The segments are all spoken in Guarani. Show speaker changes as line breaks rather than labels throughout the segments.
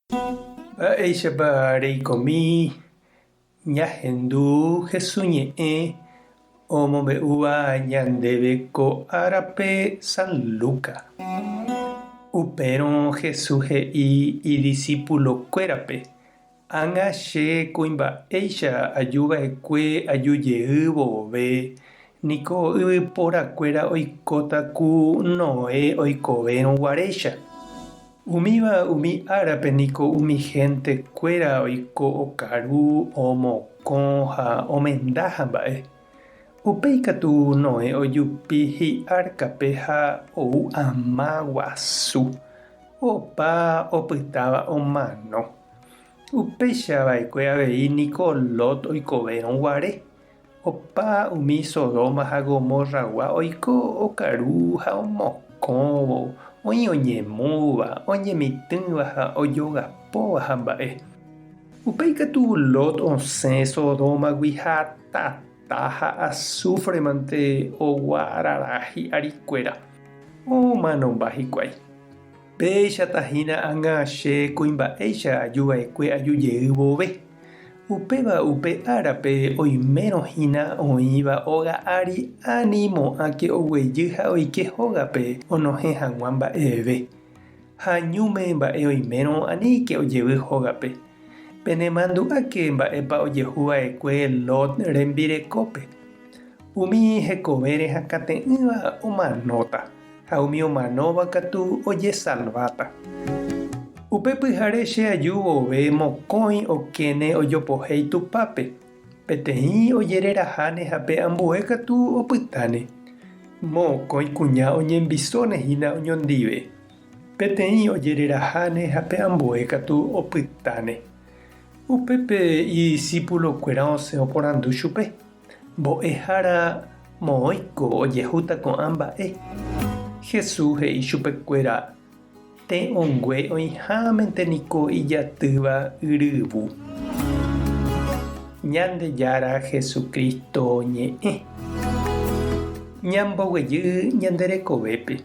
Mba'éichapa reikomi ñahendu Hesu ñe'ẽ omombe'úva ñandéve ko árape San Luca? Upérõ Jesús he'i idisípulokuérape, Ág̃a che kuimba'éicha aju va'ekue aju jey vove, niko yvyporakuéra oikóta ku Noé oikovérõ guaréicha. Umíva umi árape niko umi hénte kuéra oiko okaru, omokõ ha omenda hamba'e. Upéi katu Noé ojupi hi'árkape ha ou ama guasu, opa opytáva omano. Upéicha va'ekue avei niko Lot oikovérõ guare, Opa umi Sodoma ha Gomorragua oiko okaru ha omokõvo, oĩ oñemúva, oñemitỹva ha ojogapóva hamba'e. Upéi katu Lot osẽ Sodómagui ha tata ha asúfremante oguarara hi'arikuéra. Omanomba hikuái. Péichata hína ág̃a che kuimba'éicha aju va'ekue aju jey vove. Upéva upe árape oimérõ hína oĩva óga ári ani mo'ãke oguejy ha oike hógape onohẽ hag̃ua mba'eve. Ha ñúme mba'e oimérõ aníke ojevy hógape. Penemandu'áke mba'épa ojehu va'ekue Lot rembirekópe. Umi hekovére hakate'ỹva omanóta. Ha umi omanóva katu ojesalváta. Upe pyhare che aju vove mokõi okéne ojopohéi tupápe, peteĩ ojereraháne ha pe ambue katu opytáne. Mokõi kuña oñembisóne hína oñondive, peteĩ ojereraháne ha pe ambue katu opytáne. Upépe idisípulokuéra osẽ oporandu chupe. Mbo'ehára moõiko ojehúta ko'ã mba'e? Jesús he'i chupekuéra, Te'õngue oĩhámente niko ijatýva yryvu. Ñandejára Jesucristo ñe'ẽ. Ñamboguejy ñande rekovépe.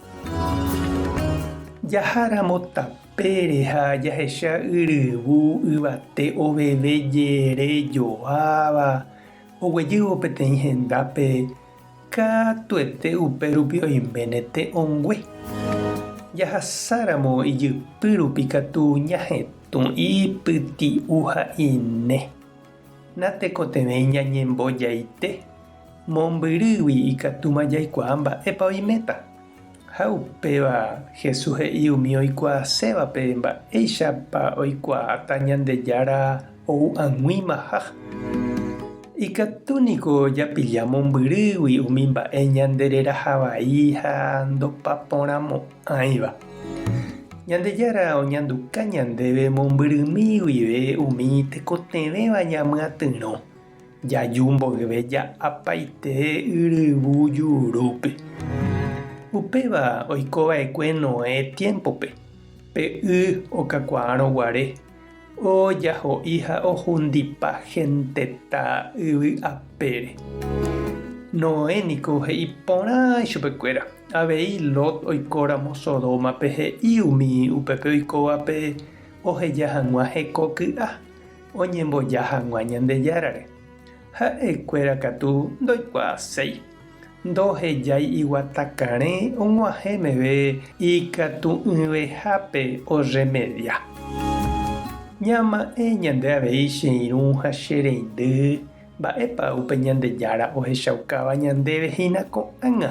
Jaháramo tapére ha jahecha yryvu yvate oveve jere joáva, Oguejývo peteĩ hendápe katuete upérupi oiméne te'õngue. Jahasáramo ijypýrupi katu ñahetũ ipyti'u ha ine. Natekotevẽi ñañembojaite, mombyrýgui ikatúma jaikuaa mba'épa oiméta. Ha upéva Jesús he'i umi oikuaasévape mba'éichapa oikuaáta Ñandejára ou ag̃uimaha. Ikatu niko japilla mombyrýgui umi mba'e ñandereraha vai ha ndopaporãmo'ãiva. Ñandejára oñanduka ñandéve mombyrymi guive umi tekotevẽva ñamyatyrõ. Jaju mboyve ja'apaite yryvu jurúpe. Upéva oiko va'ekue Noé tiémpope, pe y okakuaárõ guare, ojaho'i ha ohundipa henteta yvy apére. Noé niko he'i porã ichupekuéra, avei Lot oikóramo Sodómape he'i umi upépe oikóvape oheja hag̃ua heko ky'a. oñemboja hag̃ua Ñandejárare. Ha'ekuéra katu ndoikuaaséi. Ndohejái iguatakarẽ og̃uahẽ meve ikatu'ỹvehápe orremedia. Ñama'ẽ ñande avei che irũ ha che reindy mba'épa upe Ñandejára ohechaukáva ñandéve hína ko'ág̃a.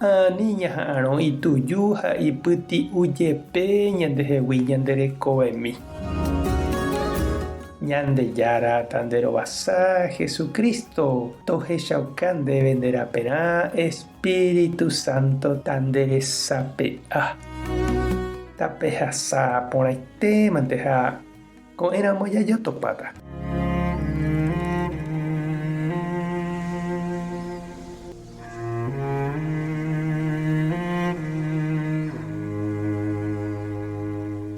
Ani ñaha'arõ ituju ha ipyti'u jepe ñandehegui ñande rekovemi. Ñandejára tanderovasa, Jesucristo tohechauka ndéve nde raperã, Espíritu Santo tanderesape'a. Tapehasa porãitémante ha ko'ẽramo jajotopáta.